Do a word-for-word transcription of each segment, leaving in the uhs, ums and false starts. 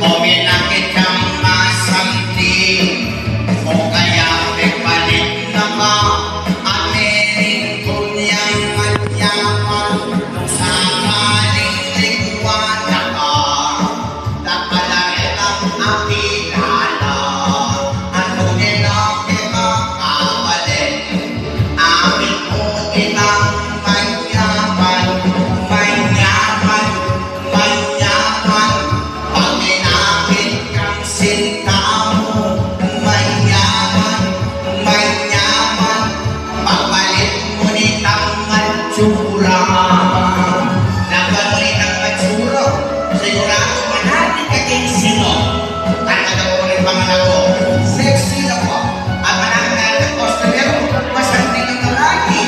Kuminakit kang masamti, o kaya pigpalit na ka, amirin ku yang manyaman, nung sakaling ligwa na ka, dakal a retang akilala, at tunay na kekakapalit, amin mu itang manyaman, manyaman, manyaman, pag minakit kang sinta mu, manyaman, manyaman, pagpalit mu nitang atsura. Laban mu nitang atsura. Siguradu manati ka king sino. Tanda ku rin pangalago. Sexy na po. At manangal ng customer, masanting ang lalaki.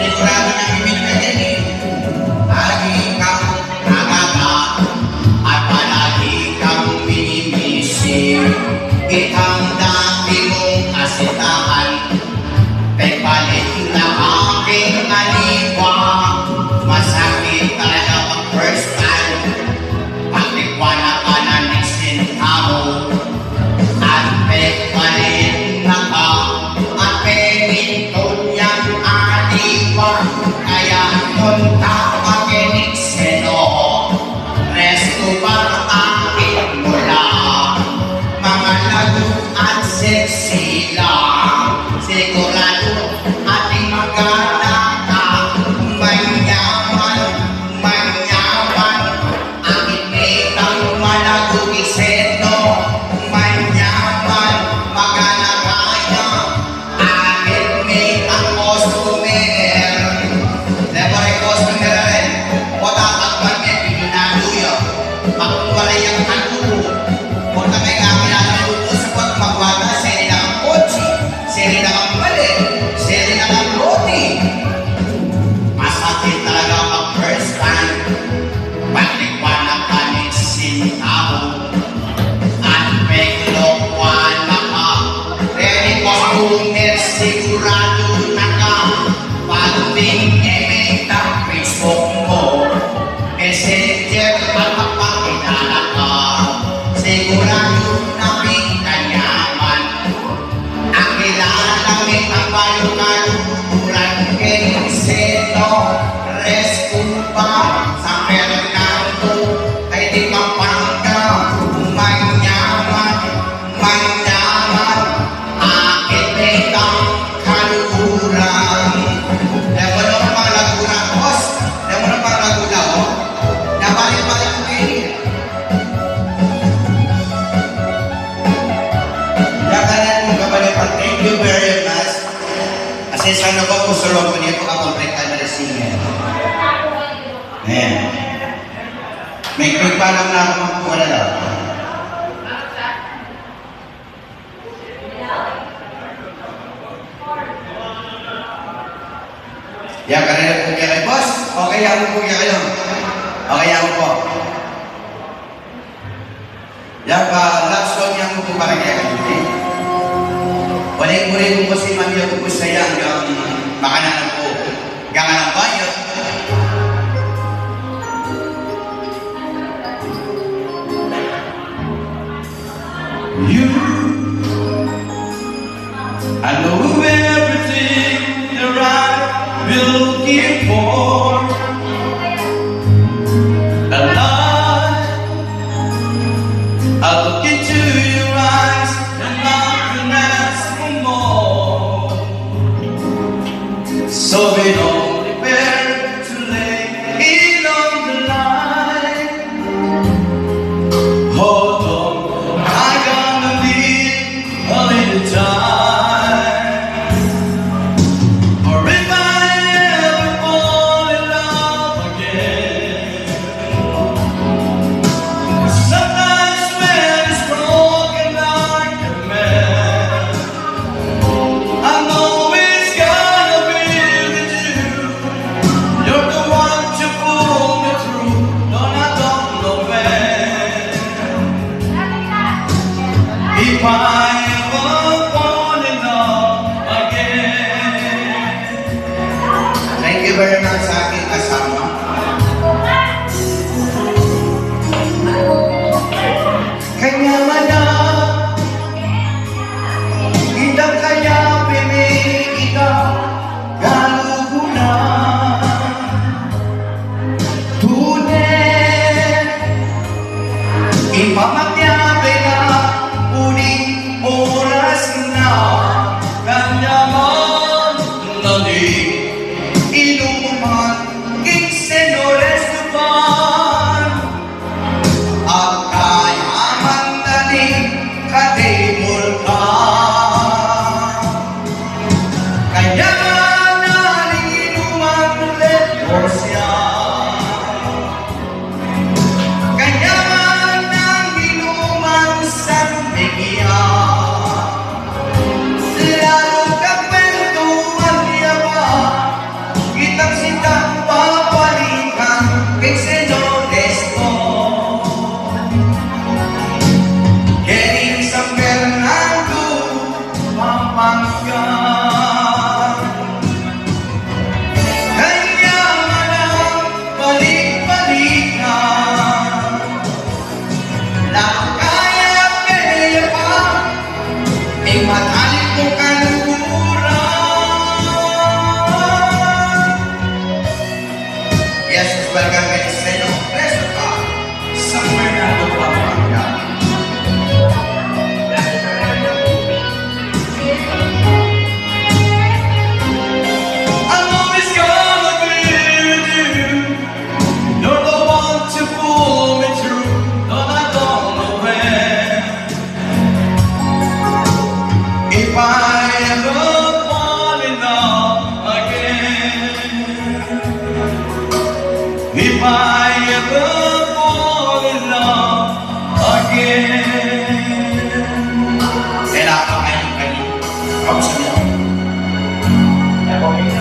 Siguradu na bibili ka din eh. Lagi kang agad-agad at palagi kang minimisi. Itang dati mung kasitahan, pigpalit na ka king aliwa. Masakit talaga pag first time. Paglikwa na ka na ning sinta mu. At pigpalit na ka, at pemintun yang aliwa, kaya punta ka keni seno. Resto bar atin mula, mga lagu at sexy lang. Siguradu atin magana ka, manyaman, manyaman. Akit me itang malagu king seno, manyaman, magana kaya. Akit me itang customer. Lepa ring customer rin. Wata, takpan me, pinunadu ya. Pakunwari yang anu. Wata, kaya kami na rin utusan ko at magwata, seri na kang kotse, seri na kang bale, seri na kang lote. Masakit talaga pag first time. Paglikwa na ka ning sinta mu, at paglikwa na ka. Ready, customer, siguradu na ka. Pag pin-e me itang Facebook mu, Messenger, at makapakilala ka. Siguradu na pin kanyaman. Akilala me itang bayu kaluguran keni seno, Rescuba, San Fernando, keti Pampanga, manyaman, manyaman, akit me itang kaluguran. Demo na pang laguran, boss. Demo na pang laguran, o. Nabalik-balik ko keni. Yakan na ning kabalikan. Thank you very much. Pasensya na po, gusto lang po niya po kakompleta na rin siya. Ayan. May pagpalang na ako magkuha na lang. Yan, kanina po kaya kay boss. Okay, yan po kaya kayo. Okay, yan po. Yan pa, last song yan po para kaya kayo, eh. Wala yung muli po kasi mami ako po sa yan, yung makanan po. Yung anak ba yun? You, I know everything that I've been looking for. A life, I look into your eyes and I can ask for more. So we don't prepare to lay it on the line. Hold on, I gonna need a little time. Or if I ever fall in love again, sometimes when it's broken like a man, I know it's gotta be with you. You're the one to pull me through. No, I don't know when. If I ever fall in love again. Thank you very much sa aking kasama. Mamatyabe na, uling oras na, kanyaman na ning inuman king Señor Esteban. At kanyaman na ning katebul da. Kanyaman na ning inuman Leporsia. Kanyaman na ning inuman San Miguel. Lalu kakwentuan ya pa, itang sitang babalikan king Señor Esteban. Kening San Fernando, Pampanga. Kanyaman na balik-balikan. Lalu